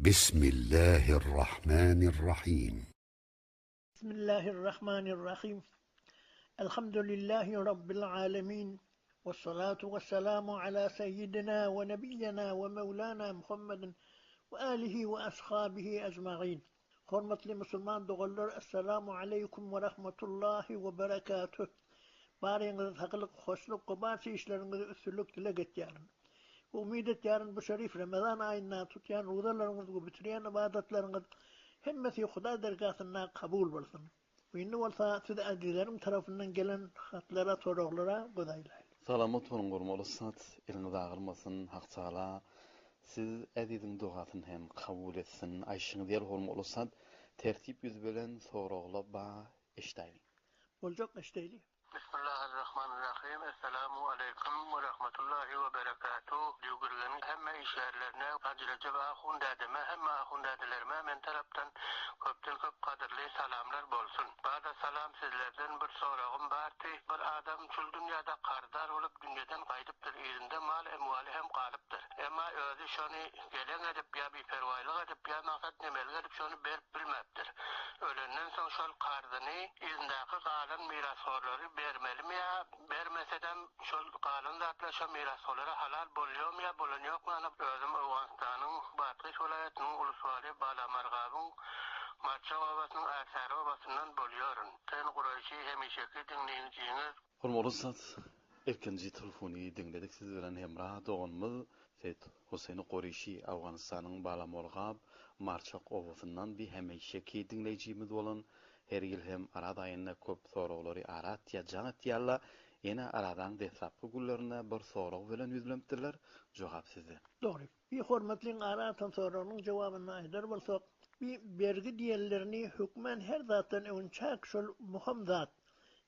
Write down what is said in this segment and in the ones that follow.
Bismillahirrahmanirrahim. Bismillahirrahmanirrahim. Elhamdülillahi Rabbil alemin. Vessalatu vesselamu ala seyyidina ve nebiyyina ve mevlana Muhammedin ve alihi ve ashabihi ecmain. Hormatly musulman doganlar Essalamu aleýkum we rahmetullahi we berekatuh. Baryňyza saglyk, hoşluk we barça işleriňizde üstünlik dileg etýärin. We umyt etýärin bu şerif Remezan aýynda tutýan ruzalaryňyz we bitirýän ybadatlaryňyz hemmesi Hudaý dergahynda kabul bolsun. We indi bolsa siz äzizlerim tarapyndan gelen hatlara, soraglara göz aýlaýly. Salamat boluň Gurmaly ussat, eliňiz agyrmasyn Hak Tagala siz äziziň dogasyny hem kabul etsin. Aýşyňyz ýel Gurmaly ussat, tertip ýüz bilen soragla ba eşdäýliň. Boljak eşdeýli. Bismillahirrahmanirrahim Essalamu aleýkum we rahmetullahi we berekatuh Düwgürgeniň hemme işgärlerine Hajy Rejep ahun dädeme hemme ahun dädelerime men tarapdan köpden köp gadyrly salamlar bolsun. Bada salam sizlerden bir soragym bardy bir adam şul dünýada karzar bolup dünýeden gaýdypdyr yzynda mal emwaly hem galypdyr emma özi şony geleň edip ýa biperwaýlyk edip ýa maksat nemelik edip şony berip bilmäpdir. Ölenden soň şol karzyny yzyndaky galan mirashorlary bermelimi ýa bermesedem şol galan zatlar şo mirashorlara halal bolýomy ýa bolanýokmy ana özüm Owganystanyň Bathyz welaýatynyň Uluswaly Balamargabyň Marçak obasynyň Ärsary obasyndan bolýaryn. Sen Guraýşy hemişeki diňleýjiňiz. Hormatly ussat, ilkinji telefony diňledik siz bilen Hemra doganymyz Seýit Huseýni Goryşi Awganystanyň Balamolgab Marçak obasyndan bi hemişeki diňleýjimiz bolan her ýyl hem Araz aýynda köp soraglary ara atýa jaň etýärla ýene Arazaň deslapky günlerinde bir sorag bilen ýüzlenipdirler jogap sizde. Dogry. Bi hormatlyň ara atan soragynyň jogabyny aýdar bolsak, bi bergi diýenlerini hökmän her zatdan öňçäk şol muhym zat,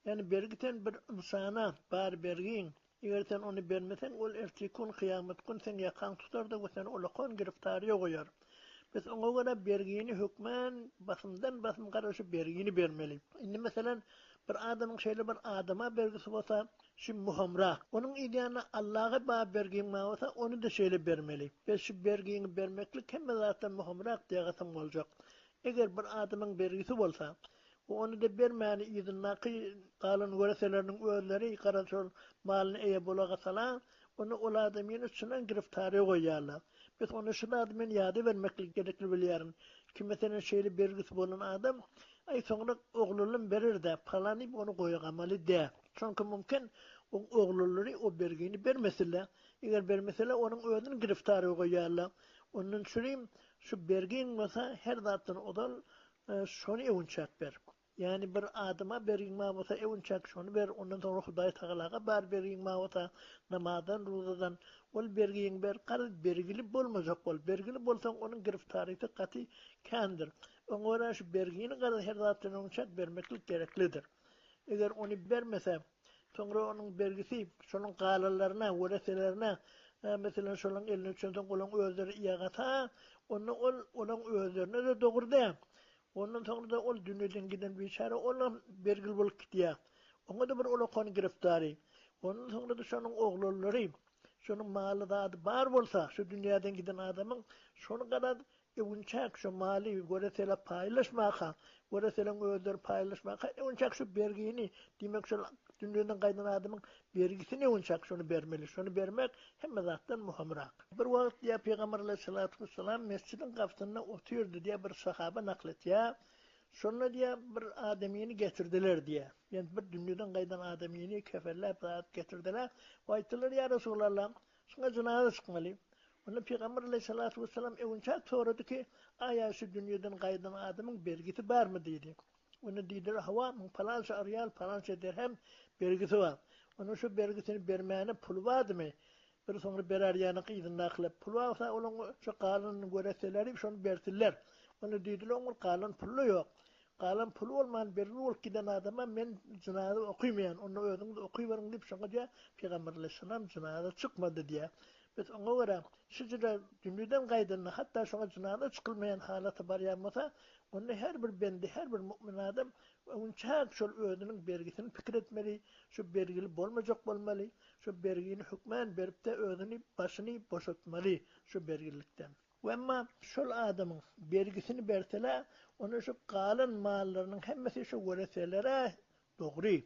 ýagny bergi sen bir ynsana bar bergiň, eger sen ony bermeseň ol ertirki gün kyýamat gün seň ýakaň tutar-da we seni ulakon giriftaryýa goýar. Biz oňa görä bergini hökmän basymdan basym gara şu bergini bermeli. Indi meselem bir adamyň şeýle bir adama bergisi bolsa, Şu muhamrak. Onuň ýany Allaha ba bergiň bar bolsa, ony-da şeýle bermeli. Bes şu bergiňi bermeklik hemme zatdan muhamrak diýagasam boljak. Eger bir adamyň bergisi bolsa, we ony-da bermäni yzyndaky galan wereseleriniň özleri garaz şol malyna eýe bolagasala, onda ol adamyny çyndan giriftaryýa goýýarlar. Bes onda şu zady men ýada bermeklik gerekli bilýärin. Ki meselem şeýle bergisi bolan adam, aý soňra oglulym berer-dä, palany ony goýagamaly dä. Çünki mümkin oň oglulary o bergini bermesinler. Eger bermeseler onuň özüni giriftaryga goýarlar. Ondan çürim şu bergiň bolsa her zatdan ozal şony öwünçäk ber. Ýagny bir adama bergiň bar bolsa öwünçäk şony ber, ondan soňra Hudaý Tagalaga bar bergiň bar bolsa namazdan, ruzadan ol bergiňi ber. Garaz bergili bolmajak bol. Bergili bolsaň onuň giriftarysy gaty kändir. Oňa görä şu bergini garaz her zatdan öwünçäk bermeklik gereklidir. Eger ony bermese, soňra onuň bergisi şonuň galanlaryna, wereselerine, meselem, şolaryň eline düşensoň, olaryň özleri ýagasa, onda ol olaryň özlerine-de dogry däl. Ondan soňra-da ol dünýeden giden biçäre olam bergili bolup gidýär. Oňa-da bir olakan girifdary. Ondan soňra-da şonuň oglanlary, şonuň maly-zady bar bolsa, şu dünýeden giden adamyň şony garaz Öwünçäk şu maly göresele paýlaşmaka, göreseleň özleri paýlaşmaka, öwünçäk şu bergini, diýmek şol dünýeden gaýdan adamyň bergisini öwünçäk şony bermeli. Şony bermek hemme zatdan muhymrak. Bir wagt diýýär Pygamber aleýhissalatu wessalam mesjidiň gapysynda otyrdy diýýär bir sahaba nakl etýär. Şonda diýýär bir adamyny getirdiler diýýär. Ýagny bir dünýeden gaýdan adamyny kefelläp zat getirdiler. We aýtdylar ýa Resulallah Şuňa jynaza çykmaly. Onda Pygamber aleýhissalatu wessalam öwünçäk sorady ki, Aýa şu dünýeden gaýdan adamyň bergisi barmy diýdi. Onda diýdiler, Hawa, muň palança ryýal, palança dirhem bergisi bar. Onda şu bergisini bermäne puly bardymy? Bir soňra berer ýanak yzyndakylar pul barsa olaň şu galanyny göreseleri şony bersinler. Onda diýdiler, Oň bir galan puly-da ýok. Galan puly bolman bergi bolup giden adama men jynaza okymaýan, onda özüňiz okyberiň diýip şoňa diýýär, Pygamber aleýhissalam jynaza çykmady diýýär. Biz oňa görä, şu jyra dünýeden gaýdanda hatda şoňa jynaza çykylmaýan halata barýan bolsa, onda her bir bende, her bir mu'min adam öňünçäk şol özüniň bergisini pikir etmeli, şu bergili bolmajak bolmaly, şu bergini hökmän berip-de özüni, başyny boşatmaly şu bergililikden. We emma şol adamyň bergisini berseler, onda şu galan mallarynyň hemmesi şu wereselere dogry.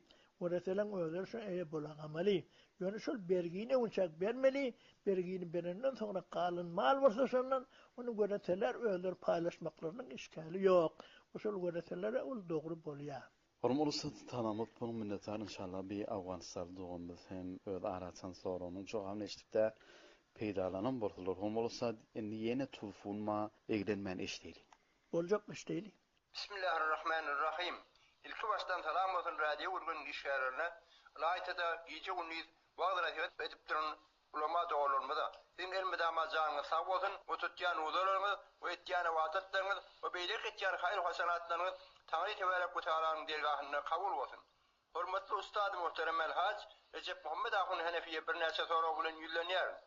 Wereseleň özleri şoňa eýe bolagamaly. Ýöne şol bergini öňçäk bermeli, bergini berenden soňra galan mal bolsa şondan, ony wereseler özleri paýlaşmaklarynyň işgäli ýok. We şol wereselere ol dogry bolýar. Hormatly ussat tanamyz pul minnetdar inşallah bi Awganystanly doganymyz hem öz ara açan soragynyň jogabyny eşidipdä peýdalanan bolsalar hormatly ussat indi ýene tulfunma eglenmän eşdeýli. Boljak eşdeýli. Bismillahirrahmanirrahim. Ilki başdan salam bolsun Radio Gürgeniň işgärlerine, ylaýta-da gije-gündiz wagyz-nesihat edip duran Ulama doganlarymyza, siziň elmydama janyňyz sag bolsun we tutýan ruzalaryňyz we etýän ybadatlaryňyz we beýleki etýän haýyr-hasanatlaryňyz Taňry Tebarek we Tealanyň dergahynda kabul bolsun. Hormatly Ustady Muhterem Elhaj Rejep Muhammet Ahun Henefiýe birnäçe sorag bilen ýüzlenýärin.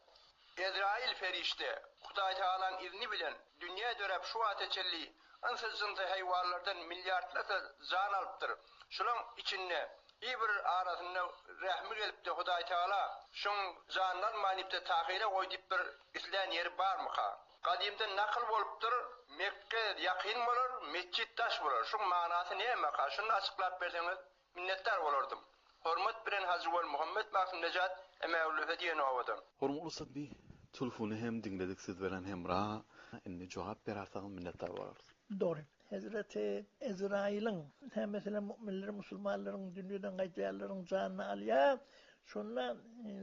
Ezraýyl perişde, Hudaý Tagalaň izni bilen dünýä döräp şu wagta çenli ynsy-jynsy haýwanlardan milliardlarça jan alypdyr. Şulaň içinde bir bir arasynda rehmi gelipdi Hudaý Tagala şuň janyny almaýyn diýipde tahyra goý diýip bir islän ýeri barmyka? Gadymdan nakyl bolupdyr, Mekge ýakyn bolar, metjit daş bolar. Şuň manasy nämeka? Şuny açyklap berseňiz minnetdar bolardym. Hormat bilen Hajygol Muhammet Magtym Nejat Emäwlühe diýen obadan. Hormatly ussat bi tulfuny hem diňledik siz bilen Hemra indi jogap bererseňiz minnetdar bolarys. Dogry. Hezreti Ezraýylyň, hä meselem mu'minleriň musulmanlaryň dünýeden gaýdýanlaryň janyny alýar. Şonda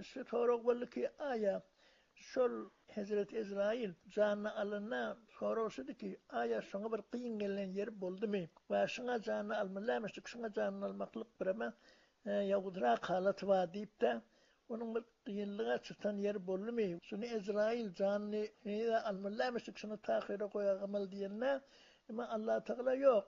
şu sorag boldy ki, aýa şol Hezreti Ezraýyl janyny alanda sorag şudy ki, aýa şoňa bir kyn gelen ýeri boldumy? We şuňa janyny almaly dälmişdik, şuňa janyny almaklyk bireme ýowuzrak halaty bar diýip-de, Onuň bir kynlyga çytan ýeri boldumy? Şuny Ezraýyl janyny heniz-ä almaly dälmişdik, şuny tahyra goýagamaly diýende, emma Allatagala Ýok,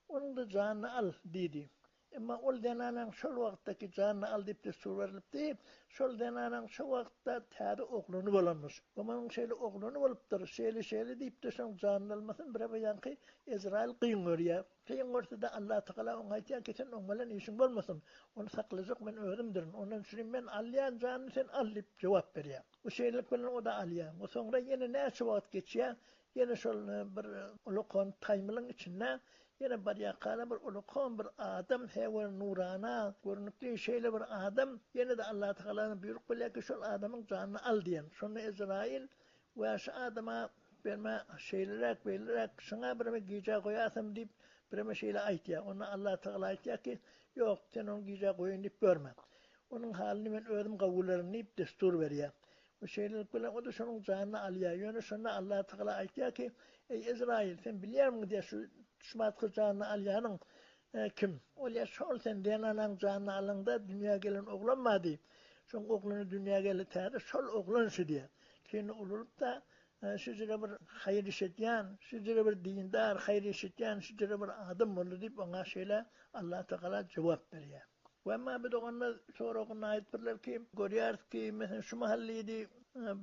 onuň-da janyny al diýdi. Emma ol zenanaň şol wagtdaky janyny al diýip dessur berlipdi, şol zenanaň şo wagtda täze oglany bolanmyş. Onuň şeýle oglany bolupdyr, şeýle-şeýle diýip-de şoň janyny almasyn birebe ýaňky Ezraýyl kyn görýär. Kyn görse-de Allatagala oňa aýtýar ki, sen oň bilen işiň bolmasyn, ony saklajak men özümdirin, ondan üçin men alýan janyny sen al diýip jogap berýär. Bu şeýlelik bilen o-da alýar. We soňra ýene näçe wagt geçýär, ýene şol bir ulakan taýmylyň içinde ýene barýarkala bir ulakan bir adam, hewe nurana görnükli şeýle bir adam ýene-de Allatagaladan buýruk bolýar ki, şol adamyň janyny al diýen. Şonda Ezraýyl Wäşi adama berme şeýleräk beýleräk şuňa bireme gijä goýarsam diýip bireme şeýle aýtýar. Onda Allatagala aýtýar ki, Ýok, sen ony gijä goýaýyn diýip görme. Onuň halyny men özüm gowularyn diýip destur berýär. We şeýlelik bilen o-da şonuň janyny alýar. Ýöne şonda Allatagala aýtýar ki, Eý Ezraýyl, sen bilýärmiň diýýär şu şumatky janyny alýanyň kim? Ol ýa şol sen zenanaň janyny alaňda dünýä gelen oglan bar diýip. Şoň ogluny dünýä geldi täze şol oglan şu diýýär. Keýni ulalyp-da, şu jüre bir haýyr iş edýän, şu jüre bir dindar, haýyr iş edýän, şu jüre bir adam boldy diýip, oňa şeýle Allatagala jogap berýär. We emma bu doganlar soragyny aýdypdyrlar ki, görýäris ki, meselem, şu mahal diýdi,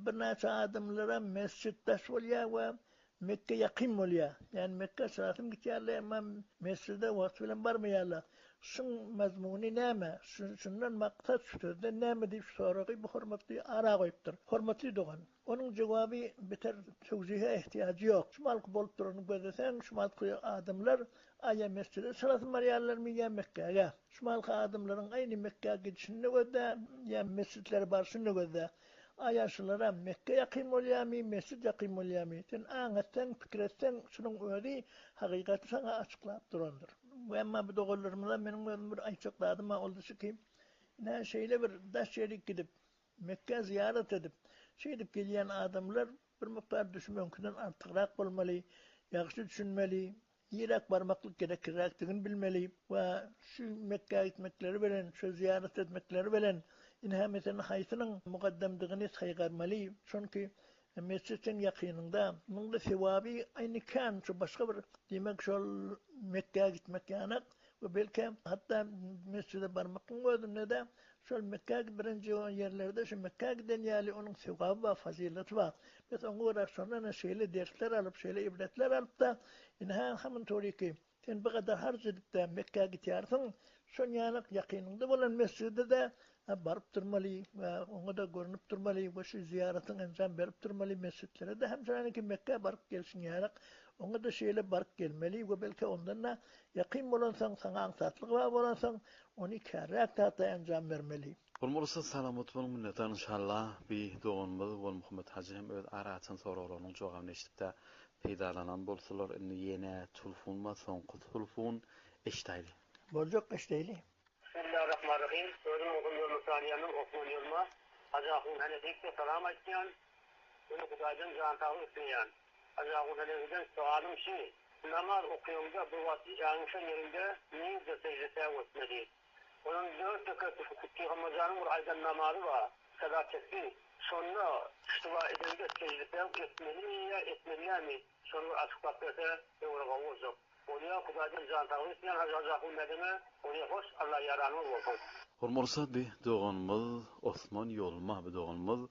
birnäçe adamlara mesjit daş bolýar we Mekge ýakyn bolýar. Ýagny Mekgä çyrasym gitýärler, emma mesjide wagty bilen barmaýarlar. Şuň mazmuny näme? Şundan maksat şu sözden näme diýip şu soragy bu hormatly ara goýupdyr. Hormatly dogan, onuň jogaby beter töwjihe ehtiýajy ýok. Şu malky bolup durany gözleseň, şu malky adamlar aýa mesjide çyrasym barýarlarmy ýa Mekgäge? Şu malky adamlaryň aýny Mekgä gidişini gözle, ýa mesjitlere barşyny gözle. Aýa şulara Mekge ýakyn bolýamy, mesjit ýakyn bolýamy? Sen aň etseň, pikir etseň, şunuň özi hakykaty saňa açyklap durandyr. We emma bu doganlarymyza meniň özüm bir aýtjak zadym bar, ol-da şu ki, ine şeýle bir daş ýerik gidip, Mekgä zyýarat edip, şeýdip gelýän adamlar bir mukdar düşüm öňküden artygrak bolmaly, ýagşy düşünmeli, Niräk barmaklyk gerekliräkdigini bilmeli we şu Mekgä gitmekleri bilen, şu zyýarat etmekleri bilen ine meselem haýsynyň mugaddamdygyny saýgarmaly. Çünki mesjit seň ýakynyňda. Munuň-da sewaby aýny kän şu başga bir diýmek şol Mekgä gitmek ýanak we belki hatda mesjide barmaklygyň özünde-de Şol Mekgä birinji ýerlerde şu Mekgä giden ýaly onuň sogaby bar, fazylaty bar. Biz oňa görä şondan şeýle dersler alyp, şeýle ibretler alyp-da, ine-hä hamyn toryky, sen bu gadar harç edip-de Mekgä gitýärsiň, Şon ýalyk ýakynyňda bolan mesjide-de baryp durmaly we oňa-da görnüp durmaly we şu zyýaratyň enjam berip durmaly, mesjitlere-de hem şonäki Mekgä baryp gelşiň ýalyk oňa-da şeýle baryp gelmeli we belki ondan-da ýakyn bolansoň, saňa aňsatlygy bar bolansoň, ony kärräk zatda enjam bermeli. Hormatly ussat salamat boluň minnetdar inşallah bi doganymyz Wolmuhammet hajy hem öz ara açan soraglarynyň jogabyny eşidipdä peýdalanan bolsalar indi ýene tulfun bar soňky tulfun eşdaýly. Boljak eşdeýli. Bismillahirrahmanirrahim. Özüm Oguz Ýolma Salýandan Osman Ýolma. Hajy ahun Henefige salam aýtýan. Ony Hudaýdan jan saglyk isleýän. Hajy ahun Henefiden soalym şi, namaz okaýaňda bir wagt ýalňyşan ýeriňde nirde sejde säw etmeli? Onuň dört rekat Pygamberjanyň bir aýdan namazy bar, salat tesbih. Şonda ştuba edeňde sejde säw etmelimi ýa etmeli dälmi? Şony bir açyklap berse öwre gowy boljak. Bolýa Hudaýdan jan saglyk isleýän Hajy Hajy ahun dädeme bolýa hoş Alla ýaranyňyz bolsun. Hormatly bi doganymyz Osman Ýolma bi doganymyz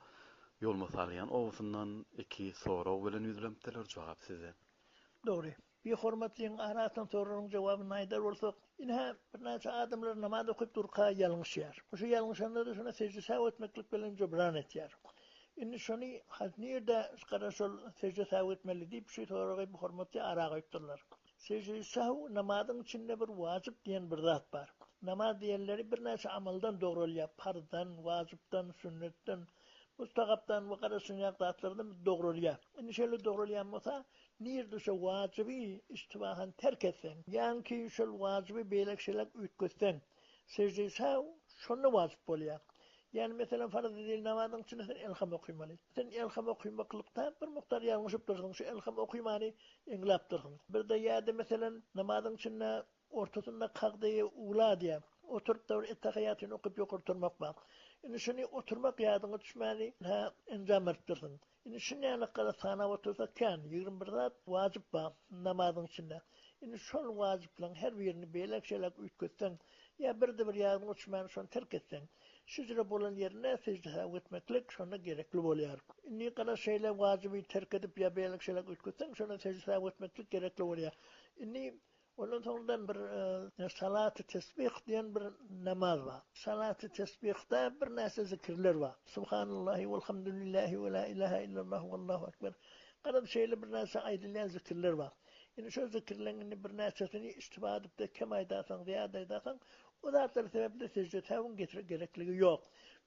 Ýolma Salýan obasyndan iki sorag bilen ýüzlenipdirler jogap sizden. Dogry. Bi hormatlyň ara atan soragynyň jogabyny aýdar bolsak, ine-hä, birnäçe adamlar namaz okyp durka ýalňyşýar. Şu ýalňyşanda-da şony sejde säw etmeklik bilen jubran etýär. Indi şony has nirde gara şol sejde säw etmeli diýip şu soragy bu hormatly ara goýupdyrlar. Sejde säw namazyň içinde bir wajyp diýen bir zat bar. Namaz diýenleri birnäçe amaldan dogralýar, parzdan, wajypdan, sünnetden, mustahapdan we gara şunýak zatlardan dogralýar. Indi şeýle dogralýan bolsa, nirde şo wajyby iştibahan terk etseň, ýaňky şol wajyby beýlek-şeýlek üýtgetseň, sejde säw şonda wajyp bolýar. Ýagny, meselem, farz edeli, namazyň içinde sen Elham okymaly. Sen Elham okymaklykda bir mukdar ýalňyşypdyrsyň, şu Elham okymany eňläpdirsiň. Birde ýa-da, meselem, namazyň içinde ortasynda kagdeýi ula diýýär. Oturyp-da bir ettehiýatyny okyp ýokary turmak bar. Indi şuny oturmak ýadyňa düşmäni, hä, enjam beripdirsiň. Indi şunýalyklara sanap otursak kän, 21 zat wajyp bar namazyň içinde. Indi şol wajyplaryň her birini beýläk-şeýläk üýtgetseň, ýa birde bir ýadyňa düşmän şony terk etseň, şüjre bolan ýerinde sejde säw etmeklik şonda gerekli bolýar. Indi gara şeýle wajyby terk edip ýa beýläk-şeýläk üýtgetseň, şonda sejde säw etmeklik gerekli bolýar. Indi Ondan soňradan bir Salaty tesbih diýen bir namaz bar. Salaty tesbihde birnäçe zikirler bar. Subhanallahi welhamdülillahi we la ilaha illallah wallahu ekber. Garaz şeýle birnäçe aýdylýan zikirler bar. Indi şo zikirleň indi birnäçesini iştiba edip-de kem aýdarsaň, zyýada aýdarsaň, o zatlar sebäpli sejde sähwiň gerekligi ýok.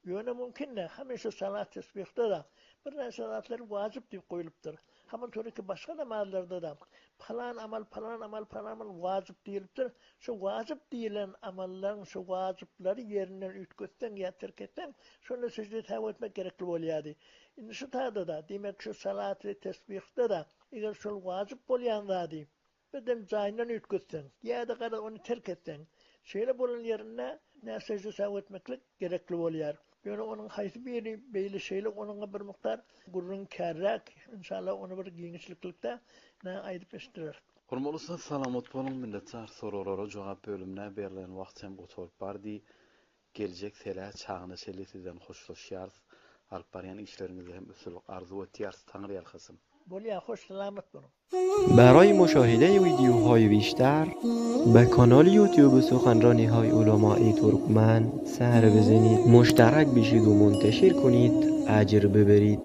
Ýöne mümkin-de, hemişe salat tesbihde-de birnäçe zatlar wajyp diýip goýlupdyr. Haman töreki başga namazlarda-da palan amal, palan amal, palan amal wajyp diýlipdir. Şu wajyp diýlen amallaryň şu wajyplary ýerinden üýtgetseň ýa terk etseň, şonda sejde sähw etmek gerekli bolýardy. Indi şu taýda-da, diýmek şu salaty tesbihde-de eger şol wajyp bolýan zady Birden jaýyndan üýtgetseň, ýa-da garaz ony terk etseň, şeýle bolan ýerinde näsejde sähw etmeklik gerekli bolýar. Ýöne onuň haýsy biri beýle şeýle onuňa bir mukdar gürrüň kärräk, inşallah ony bir giňişliklikde nä aýdyp eşitdireris. Hormatly ussat salamat boluň minnetdar soraglara jogap bölümine berlen wagt hem gutaryp bardy Geljek selä çagyna çenli sizden hoşlaşýarys. Alyp barýan işleriňizde hem üstünlik arzuw etýäris. Taňryýalkasyn. Bolýa hoş salamat boluň. برای مشاهده ویدیوهای بیشتر به کانال یوتیوب سخنرانی های علمای ترکمن سر بزنید مشترک بشید و منتشر کنید اجر ببرید.